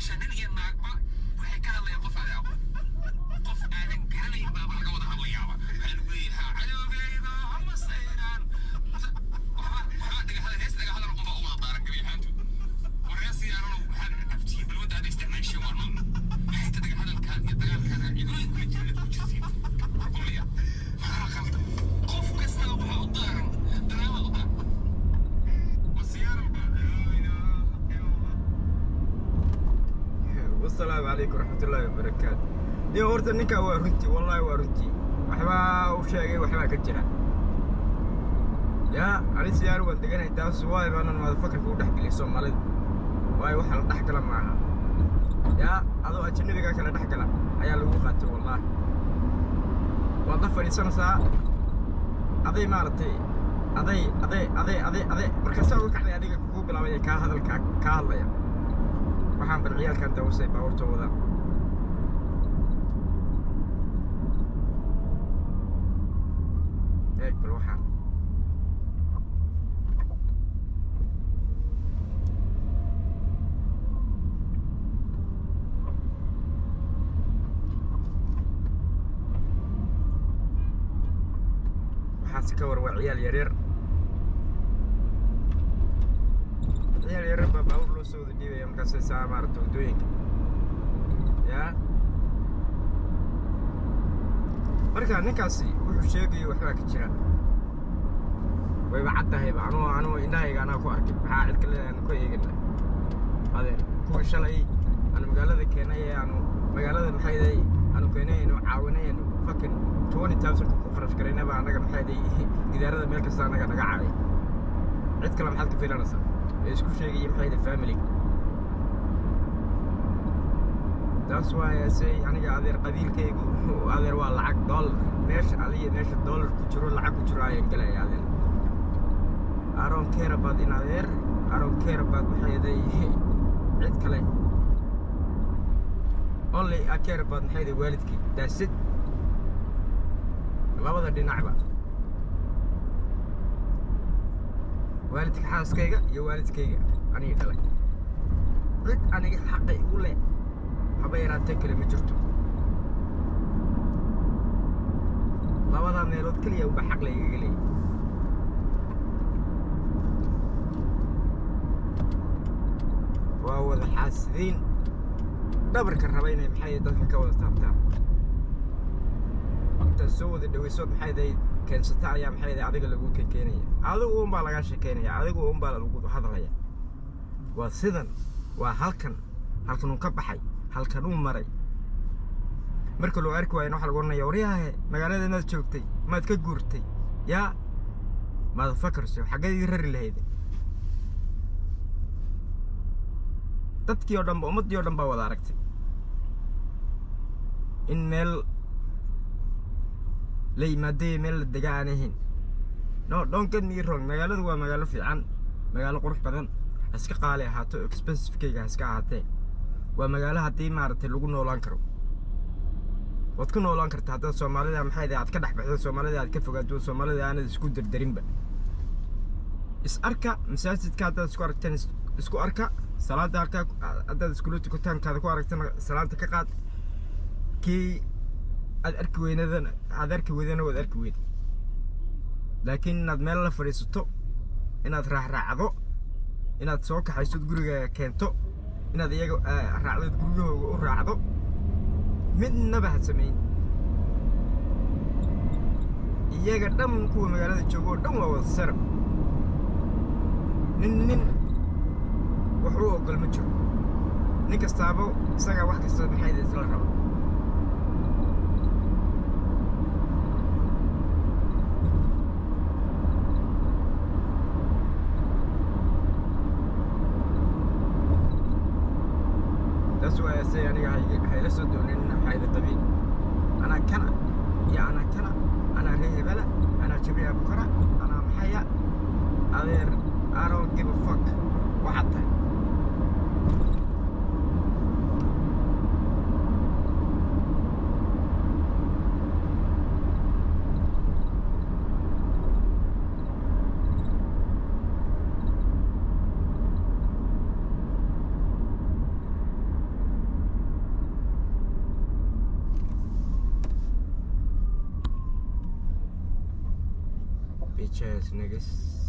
Meesha nin iyo naagba waxay ka hadlayaan qof aadan aqoon, qof aadan garanayn baaba laga wada hadlayaaba. Waxaa lagu leeyahay cadowgayga hama sayraan, waxba waxba dhaga hadal, hees dhaga hadal unbaa u wada daaran gebi ahaantu. Wareysiyaananu waxaad cabtiin balwadda aad isticmaasheen waa nooc maxay ta dhaga hadalkaan iyo dagaalkaan aan cidlooyin kula jirin aad ku jirtiin qolya. Maxaa qaldan? Qof kastaba waxaa u daaran daraama u daaran wasiyaaranba. Laa ilaaha ila Allah. Wasalaamu calaykum waraxmatullaahi wabarakaatu. Nin horta ninkaa waa runtii, wallaahi waa runtii, waxbaa u sheegay, waxbaa ka jira. Yaa ani siyaar waan deganahay, taas waay baanan madafakarka u dhex geliyay Soomaalida, waayo waxa la dhex gala maaha. Yaa adoo ajanabigaa kala dhex gala ayaa lagu qaatay. Wallaahi waad la fadhiisanaysaa, aday maaragtay, aday aday aday aday aday markaasaa uga kacday adiga kugu bilaabaya kaa hadal kaa hadlaya. Waxaan bal ciyaalkan dawasay baabuurta wadaan. Eeg bal waxaan waxaas ka war, waa ciyaal yaryar, ciyaal yaryar baa baabuur loo soo wada dhiibaya, markaasay saa maaragta waddooyinka. Yaa marka ninkaasi wuxuu sheegayo waxbaa ka jira, wayba caddahayba. Anugu indhahayga anaa ku arkay, maxaa cid kale aanu ka eegana? Adeer, kuwa shalay aanu magaalada keenay ee aanu magaalada maxayday aanu keenay aanu caawinay aanu fucking 20,000 ku kharash garaynaba annaga maxayday gidaarada meel kasta annaga naga caaway. Cid kale maxaad ka filanaysaa ee isku sheegaya maxayday family? Taas waay say aniga adeer qabiilkaygu adeer waa lacag dollar, meesha aliya meesha dollar ku jiro, lacag ku jiro ayaan gelaya adeer. I don't care about in adeer, I don't care about maxayday cid kale, only I care about maxayday waalidkii. That's it. Labada dhinacba, waalidka xaaskayga iyo waalidkayga aniga dhalay, cid aniga xaqa igu leh haba yaraatee kale ma jirto. Labadaa meelood keliya uba xaq la igaga leeyahay. Waa wada xaasidiin dhabarka raba inay maxay dadka ka wada taabtaan. Intaad soo wada dhaweysood maxay keensata ayaa maxay adiga lagu keenaya, adigu un baa lagaa sheekeynaya, adigu un baa lagu hadlaya. Waa sidan, waa halkan, halkan uu ka baxay, halkan uu maray. Marka loo arki waayana waxaa lagu oranaya, waryahahe, magaalada maad joogtay, maad ka guurtay? Yaa motherfuckers, xaggeed ii rari lahayd? Dadkii oo dhan ba, ummaddii oo dhan baa wada aragtay in meel la yimaadaya meel la dega aan ahayn. No, don't get me wrong, magaaladu waa magaalo fiican, magaalo qurux badan, ha iska qaali ahaato, expensivekeyga ha iska ahaatee, waa magaalo haddii maaragtay lagu noolaan karo. Waad ku noolaan kartaa haddaad Soomaalida maxay aad ka dhex baxdo, Soomaalida aad ka fogaato, Soomaalida aanad isku dardarinba. Is arka masaajidka haddaad isku aragteen, isku arka salaada halkaa haddaad iskula tukataankaada ku aragtana salaanta ka qaad. Kii aad arki weynadana, aad arki weydana, waad arki weyda. Laakiin inaad meel la fadhiisato, inaad raacraacdo, inaad soo kaxayso gurigaaga keento, inaad iyaga raacdood guryahooga u raacdo, midnaba ha samayn. Iyaga dhan kuwa magaalada jooga oo dhan waa wada sarab. Nin nin wax u ogol ma jiro, nin kastaaba isagaa wax kasta maxay isla raba. Taas waa say aniga hayla soo doonin maxayda qabiil. Anaa kana iyo anaa kana, anaa ree hebela, anaa Jabriil Abukara, anaa maxaya. Adeer, I don't give a fuck waxaad tahay. Bitch ass niggas.